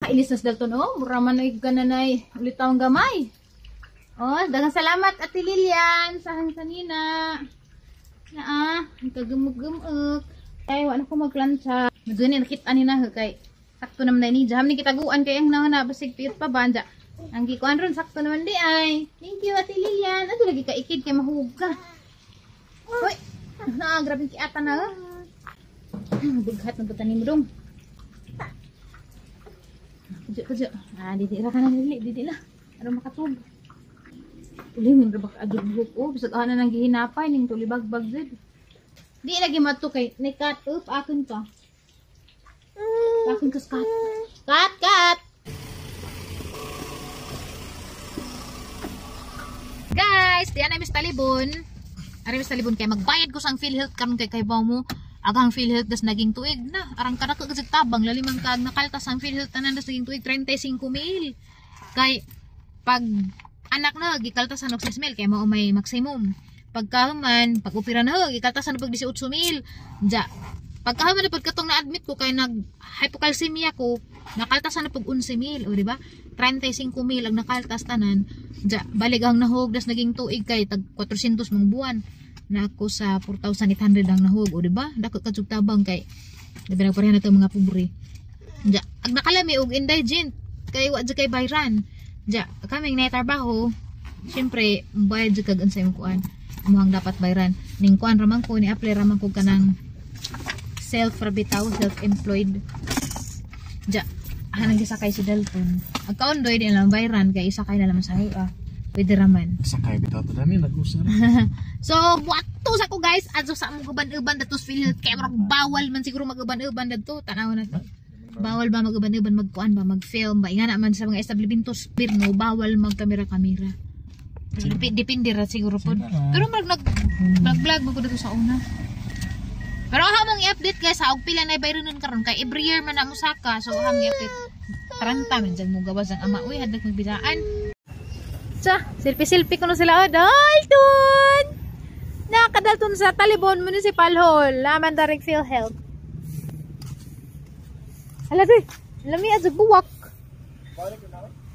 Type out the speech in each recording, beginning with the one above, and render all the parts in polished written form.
Kainis na si Dalton, oh. Mura man na gananay. Ulit ang gamay. Oh, daghang salamat Ate Lilian sa hangsanina. Naa, ang kagamug-gamuk. Ay, wala ko magplansa. Madun nakita ni na kay sakto naman na ni jam ni kitaguan kay ang nahana basig piyot pa ba anja. Ang gikuan ron sakto naman di ay. Thank you Ate Lilian. Ato lagi ka ikid kay mahug ka. Hoy, naa grabe kiata na. Bughat ng butanin mo dong. Kujo kujo. Ah, didi ra ka na dili, didi na. Aron makatug. Tulingon ra ba ka adug buhok oh, bisag ana nang gihinapay ning tulibagbag jud. Di lagi mato kay ni cut up akon ka. Akon ka cut. Cut cut. Guys, di ana mis talibon. Ari mis talibon kay magbayad ko sang PhilHealth karon kay kaybaw mo. Agang PhilHealth das naging tuig na. Arang kada ka kasig tabang lalimang kag nakaltas ang PhilHealth tanan das naging tuig 35,000. Kay pag anak na gikaltasan og 6,000 kay mao may maximum. Pagkahuman, pag opera na gikaltasan og 18,000. Ja. Pagkahuman na pud katong na-admit ko kay nag hypocalcemia ko, nakaltasan na pug 11,000, o di ba? 35,000 ang nakaltas tanan. Ja, balig ang nahog das naging tuig kay tag 400 mong buwan. Na ako sa 4,800 ang nahog, o di ba? Dako ka jud tabang kay di ba nagpareha na to mga pobre. Ja, ag nakalami og indigent kay wa jud kay bayran. Ja, kaming naay trabaho, syempre bayad jud kag unsay imong kuan. Imong dapat bayran. Ning kuan ra man ko ni apply ra man ko kanang self ra bitaw, self-employed. Ja, hanang gisakay si Dalton. Ag kaondoy di lang bayran kay isakay na lang sa ah. Pwede raman. Sakay bitaw to dami nag-usar. So, buwato sa ko guys, adto sa among uban-uban datos PhilHealth kay murag bawal man siguro mag-uban-uban dadto. Tan-aw na to. Bawal ba mag-uban-uban, magkuan ba, mag-film ba? Ingana man sa mga establishmentos pirno, bawal mag-kamera-kamera. Depende ra siguro pod. Pero murag nag-vlog man ko dito sa una. Pero hamong i-update guys ha, og pila na bayronon karon kay every year man na mosaka. So hamong i-update. Taranta man jud mo gawas ang ama uy, hadlok magbidaan. Sa, selfie-selfie ko na sila. Oh, Dalton! Nakadalton sa Talibon Municipal Hall. Laman darek PhilHealth. Hala, doy. Lami adjud buwak.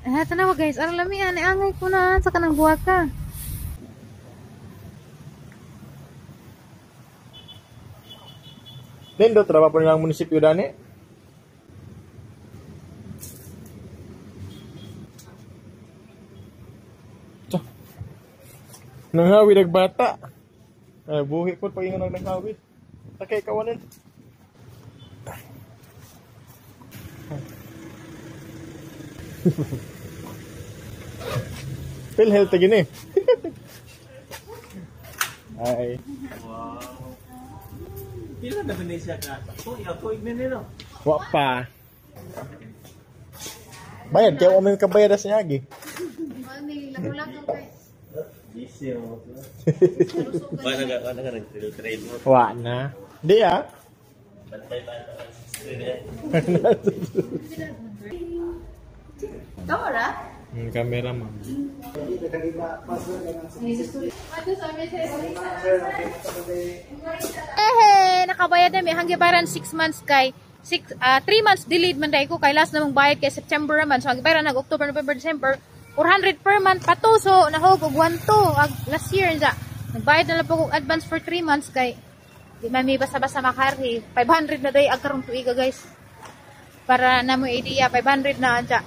Ah, tanawa guys. Arang lami ani angay ko na sa kanang buwak ka. Nindot ra ba po nilang munisipyo dani? Nanghawid ang bata. Ay, buhi po pag ingon nanghawid. Sakay kawanin. PhilHealth gini. Ay. Wow. Pila na ba siya ka? Tuig na nilo. Wa pa. Bayad kay wa man kabayad sa agi. Busy mo. Wala na nag-trail mo. Wa na. Di ah. Bantay-bantay. Kamera? Kamera ma'am. Eh, nakabayad na mi hanggang bayaran 6 months kay 3 months delayed man dai ko kay last namang bayad kay September man. So ang bayaran nag October, November, December 400 per month pa to. So nahog og 1 2 ag last year unsa. Nagbayad na lang po og advance for 3 months kay di man mi basta-basta makarhi. 500 na day ag karong tuiga guys. Para na mo idea 500 na unsa.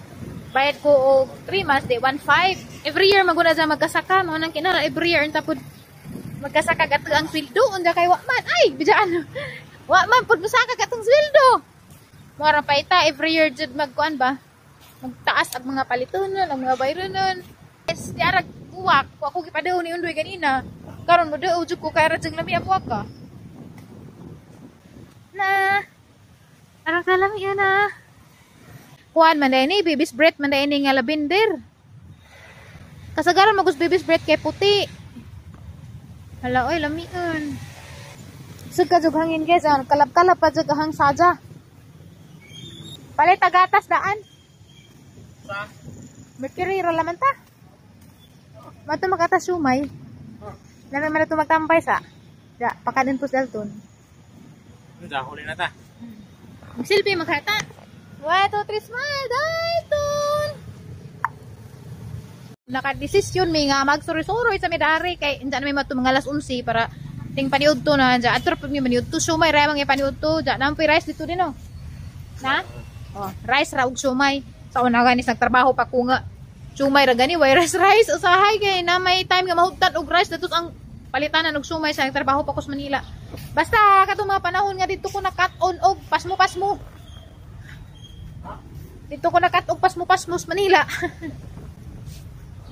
Bayad ko og 3 months di 1.5. Every year maguna sa magkasaka mo nang kinara every year unta pud magkasaka gato ang sweldo unsa kay wa man ay bidaan. Wa man pud mosaka gatong sweldo. Mora pa ita every year jud magkuan ba? Magtaas ang mga palitonon, ang mga bayronon. Yes, diarag buwak. Wa ko gipadaw ni Undoy ganina. Karon mo daw jud ko kay ra jud lami ang buwak ka. Na. Arang ka lami ana. Kuan man ni baby's breath man ni nga lavender. Kasagaran magus baby's breath kay puti. Hala oy lamion. Sugka jud hangin guys, kalap-kalap pa jud hang saja. Palit tagatas daan. Sa Mercury ra laman ta. Mato magatas sumay. Lami man ito magtampay sa. Ja, pakanin po sa Dalton. Unsa huli na ta. Magsilbi maghata. 1, 2, 3, smile! Dalton! Nakadesisyon mi nga magsuroy-suroy sa midari kay unsa na may mato mga alas 11 para ting paniudto na dya. Adto ra pud mi maniudto, sumay ra mga paniudto dya. Nampoy rice dito din, oh. Na? Oh, rice ra ug sumay. Sa una ganis nagtrabaho pa ko nga sumay ra gani, way rice rice usahay kay na may time nga mahugtan og rice datos ang palitanan og sumay sa nagtrabaho pa ko sa Manila. Basta katong mga panahon nga dito ko na cut on og pasmo-pasmo. Dito ko na cut og pasmo-pasmo sa Manila.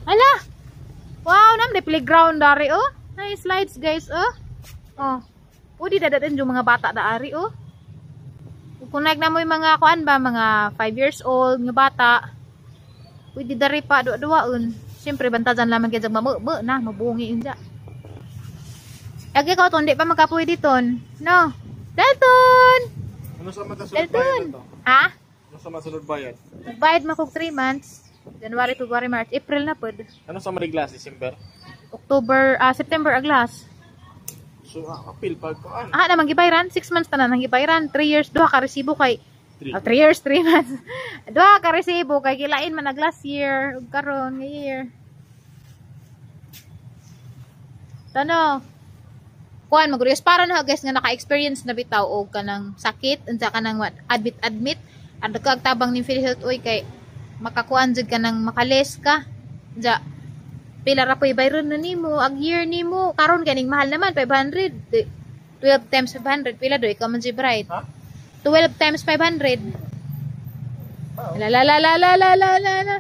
Hala! Wow, nam di playground dari, oh. Nice slides, guys, oh. Oh. Pwede dadatin yung mga bata daari, oh. Kung na mo yung mga kuan ba, mga 5 years old nga bata, pwede dari pa duwa-duwaon. Siyempre bantajan lamang kay jag mamu na mabungi yun dya. Agi ko ton, di pa makapwede ton. No. Dalton! Ano sa matasunod bayad Dalton! na to? Ha? Ano sa masunod bayad? Bayad mo kog 3 months. January, February, March, April na pod. Ano sa maliglas? December? October, September aglas. So, apil pag kuan. Ah, naman gibayran, 6 months tanan ang gibayran, 3 years duha ka resibo kay 3. 3 years, 3 months. Duha ka resibo kay gilain man ag last year ug karon nga year. Tano. Kuan maguriyos para na, guys, nga naka-experience na bitaw og kanang sakit unsa kanang what, admit admit adto kag tabang ning PhilHealth, oy, kay makakuan jud ka nang makales ka. Ja pila ra po'y bayron na nimo ag year nimo karon kaning mahal naman 500. 12 times 500 pila do ikaw man si Bright? Ha? 12 times 500. La la la la la la la la la.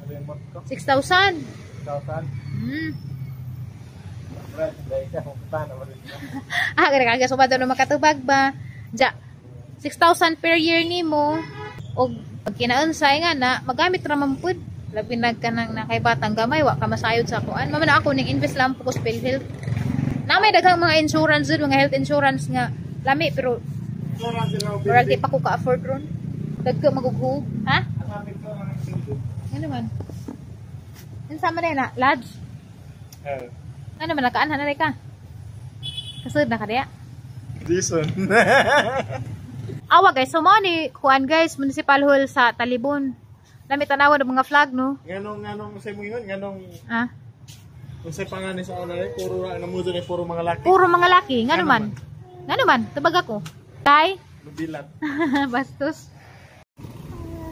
Ano yung month ko? 6,000. 1,000. Brad, dahil ka kung paano. Ah, gani ka so na makatubag ba? Ja. 6,000 per year nimo og pag kinaunsay nga na magamit ra man pud. Labi na ka nang nakay batang gamay, wa ka masayod sa kuan. Mama na ako ning invest lang po ko sa PhilHealth. Na may daghang mga insurance dun, mga health insurance nga lami, pero murag di pa ko ka-afford ron. Dagko magughug. Ha? Ano man? Unsa man na, lads? Eh. Ano man nakaanhan na ka? Kasud na ka diya? Jason. Awa, guys, so mo ni kuan, guys, municipal hall sa Talibon. Lami tanawan ng mga flag, no? Nganong nganong sa mo yun, nganong Ah, unsay pangalan sa una eh, puro ra namudo ni puro mga laki. Puro mga laki, ngano man? Ngano man? Tubag ako. Tay, Lubilat. bastos.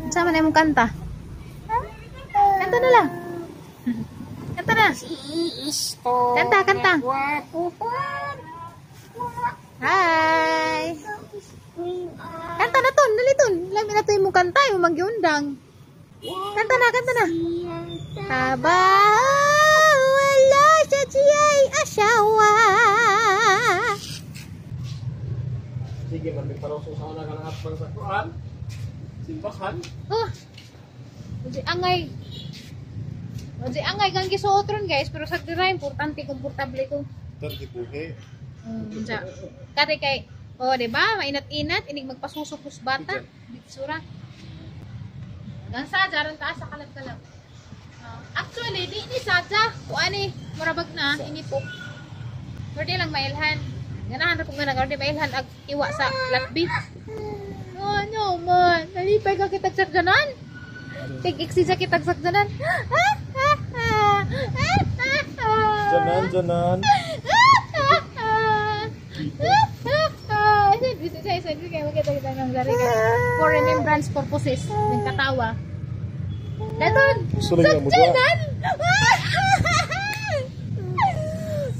Unsa man imong kanta? Kanta na lang. Kanta na. Kanta, kanta. Hi. Kanta na ton, dali ton. Lami na to imong kanta, imong magyundang. Kanta na, kanta na. Haba wala siya siya'y asawa. Sige, man may paroso sa una ka ng atbang sa kuan. Simbahan. Oh. Di angay. Di angay kang gisuot ron, guys, pero sa dira importante komportable ko. Ton gibuhi. Sa kate kay, oh, di ba? Mainat-inat inig magpasusok bata. Bitsura. Hanggang sa jaron taas sa kalab-kalab. Actually, di ni sadya. Kuan eh, murabag na inipok. Pero di lang mailhan. Ganahan ra ko nga nag di mailhan ag iwa sa latbi. Oh, no man. Nalipay ka kitag sakjanan. Tig iksi sa kitag sakjanan. Janan, janan. For remembrance purposes, ng katawa. Dalton! Gusto lang mo doon. Sakjanan!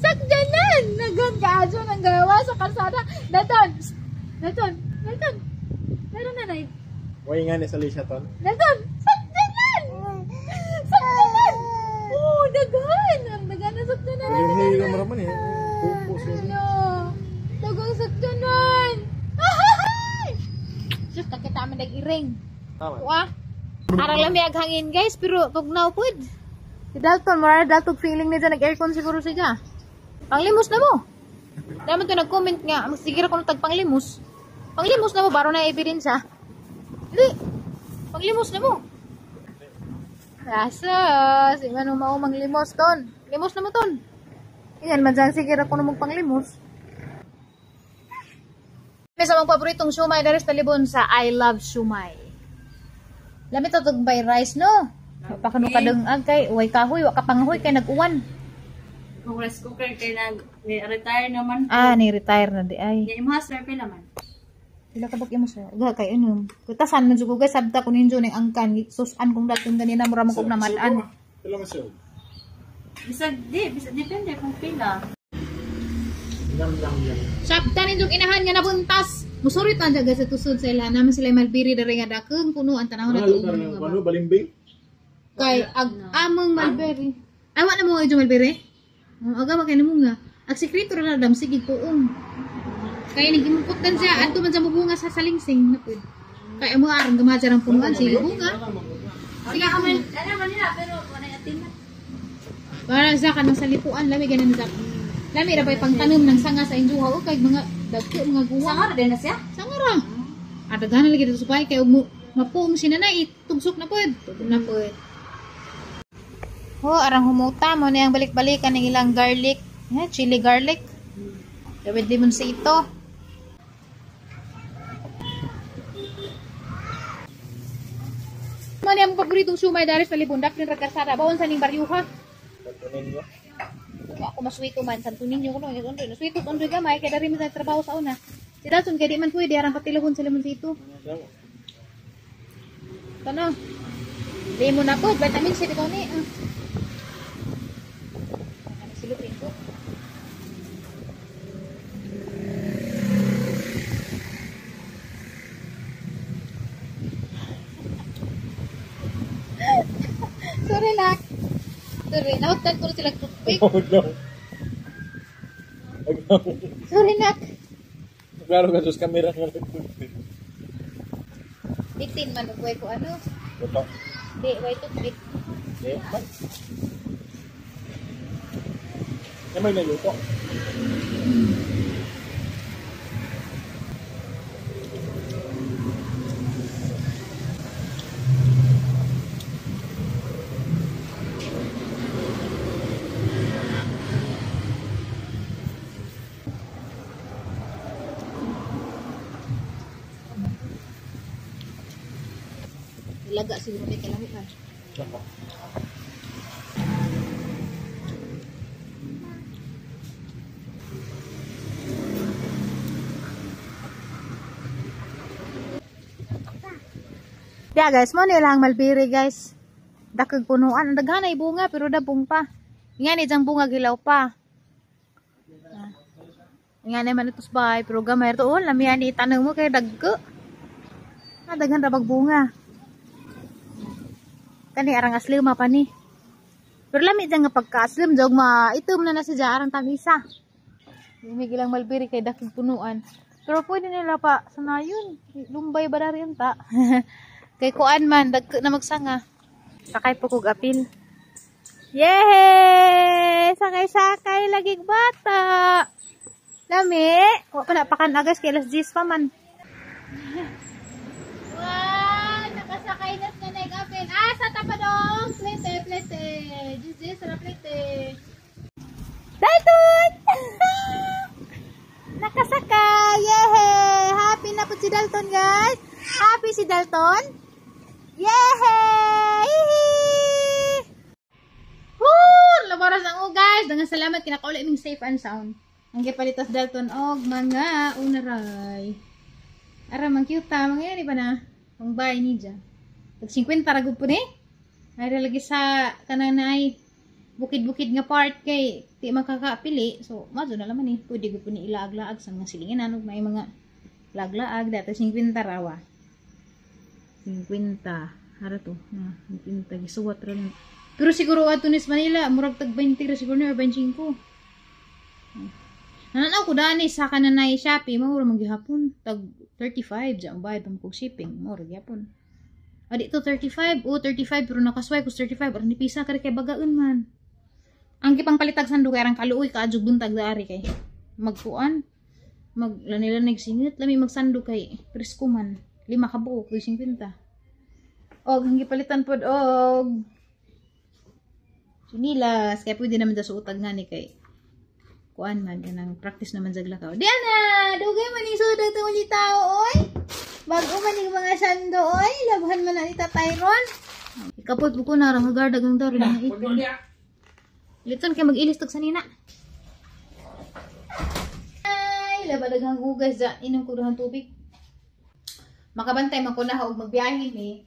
Sakjanan! Nagandaaso ng gawa sa kalsada. Dalton! Dalton! Dalton! Meron na na. Way nga ni sa Alicia ton. Dalton! Sakjanan! Sakjanan! Oh, daghan! Ang daghan na sakjanan. Hilim mo raman eh. Pupo siya. Ano? Dagang sakjanan! Sus, kakita man nag-iring. Tama. Wah. Arang lami ag hangin, guys, pero tugnaw pud. Si Dalton, mura Dalton feeling niya nag-aircon siguro siya. Panglimos na mo. Dami to nag-comment nga, sige ra kuno tag panglimos. Panglimos na mo baro na ebidensya. Dili. Panglimos na mo. Rasa, si mano mao manglimos ton. Limos na mo ton. Ingan man dyan, sige ra kuno mong panglimos. May sa mong paboritong siomai dari sa Talibon sa I Love Siomai. Lami to by rice, no? Wa pa kanu kadungag kay way kahoy, wa ka pangahoy kay nag-uwan. Kung rice cooker kay nag retire naman. Ah, ni retire na di ay. Nya imong sir pila man. Pila ka bak imo sir? Ga kay inom. Kutasan man jud ko guys, sabta ko ninyo ning angkan susan kong datong ganina mura mo kog namad-an. Pila man siya? Bisag di, bisag depende kung pila. Yam yam yam. Sabta ninyong inahan nga nabuntas. Musurit ang guys sa tusod sa ilahan naman sila malbiri diri nga dakeng puno ang tanahon na Ano lugar ng ano balimbing? Kay ag among malberi. Ay wa na mo medyo malberi. Aga ba kay namo nga. Ag sekreto ra na dam sige puong. Kay ning imukot dan siya adto man sa mubunga sa salingsing na pud. Kay amo aron gamaja rang punuan sige bunga. Sige ka man, ano man nila pero wala atiman. Para sa kanang salipuan lami ganin sa. Lami ra bay pangtanom ng sanga sa injuha o kay mga dagko mga guwa. Sanga ra din na siya. Sanga ra. Adaghan lagi dito sa bahay kay ug mapuong sinanay itugsok na pod. Tugok na pod. Ho, arang humuta mo niyang balik-balikan ng ilang garlic, eh, chili garlic. Gawin limon sa ito. Mo niyang paboritong siomay dari sa Libon, Daplin Ragkarsada, bawon sa ning baryuha. Santo Niño. Wa ako maswito man, Santo Niño ko no, undoy, naswito undoy gamay kay dari man sa trabaho sa una. Si Dalton kay di man pwede arang patilahon sa limon sa ito. Tano. Lemon na po, vitamin C bitaw ni. Ah. Ano silupin ko? Sorry, Lak. Sorry, nahutdan ko na sila toothpick. Sorry, Nak. Klaro ka sa camera nga nagtugtog. Bitin man, ugway ko ano. Ito. Di, way toothpick. Di ba? Yan may naluto. Ilaga siguro may kalami man. Yeah guys, mo nila ang malbiri guys. Dakag punuan, ang daghan ay bunga pero dabong pa. Nga ni diyang bunga gilaw pa. Nga naman ito sa bahay pero gamay ito. Oh, lamian ni tanong mo kay dagko. Ah, daghan ra bag bunga. Kani arang aslim pa ni. Pero lami dyan nga pagka-aslim jog ma itom na na siya arang tamisa. May gilang malbiri kay dakig punuan. Pero pwede nila pa sanayon. Lumbay ba dari ta? Kay kuan man dagko na magsanga. Sakay po kog apil. Yehey! Sakay-sakay lagig bata. Lami. Wa pa na pakan agas kay alas 10 pa man. Wow! Nakasakay na sa nag apil. Ah, sa tapadong. Plete, plete. Jis, sa plete. Dalton! Nakasakay! Yehey! Happy na po si Dalton, guys. Happy si Dalton? Yehey! Woo! Labaras ang guys. Dangan salamat kinakauli ming safe and sound. Ang gipalitas Dalton og mga unaray. Ara man cute ta mga yan ba na? Pang buy ni dyan. Tag 50 ra gud po ni. Ay lagi sa kanang naay bukid-bukid nga part kay di makakapili. So madyo na laman eh. Pwede gud po ni ilaag-laag sa mga silingan ug may mga laag-laag dati 50 rawa. 50. Hara to. Na, 50 gisuwat ra ni. Pero siguro ato ni sa Manila murag tag 20 ra siguro ni or 25. Nananaw ko dani sa kananay Shopee mao ra man gihapon tag 35 diyan bayad pa mo kog shipping mao ra gihapon. Ah, dito 35 o 35 pero nakaswipe ko 35 aron ni pisa kay bagaon man. Ang gipang palitag sandok kay arang kaluoy kaadjog buntag daari kay magkuan maglanilanig singit lami magsandok kay presko man 5 ka buok 50. Og ang gipalitan pod og sinilas kay pwede naman da suotag ngani kay kuan man kanang practice naman sa glakaw. Diana, dugay man ning sudog tungod ni tao oy. Bag-o man ning mga sando oy, labhan man na ni Tatay Ron. Kapoy po ko na rang hagar dagang daw rin mga ipon. Liton kay mag-ilis tag sanina. Ay, laba daghang hugas da inom ko daghang tubig. Makabantay man ko na og magbiyahe ni.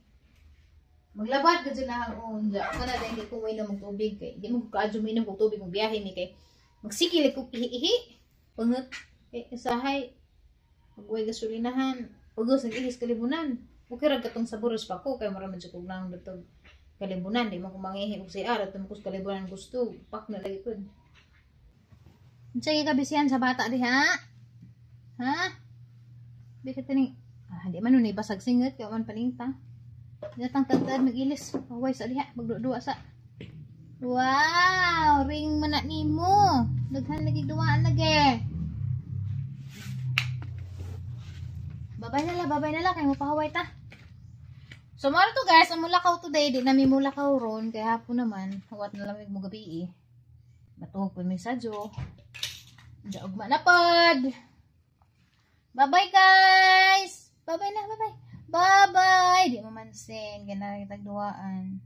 Maglabat gud na ang unja. Kana dai hindi ko mainom og tubig kay di mo kaadyo mainom og tubig magbiyahe ni kay magsikil ko ihi-ihi. Pangat kay usahay magway gasolinahan. Ugos nag-ilis kalibunan. Okay ra katong sa Boros pa ko kay mura man jud kog naong datog kalibunan di man ko mangihi og CR at ko sa kalibunan gusto pak na lagi pud. Unsa kay kabisihan sa bata diha? Ha? Di ka tining ah, di man nun basag singot kay man paningta. Datang tagtaad mag-ilis. Away sa diha magduwa sa. Wow, ring man na nimo. Daghan lagi duwaan lagi. Babay na la kay mopahaway ta. So mao to guys, ang mulakaw today di nami mulakaw ron kay hapon naman, huwat na lamig mo gabi eh. Matuhog pud mi sadyo. Diya ugma na pod. Bye-bye guys. Bye-bye na, bye-bye. Bye-bye. Di mo mansin, ganang tagduwaan.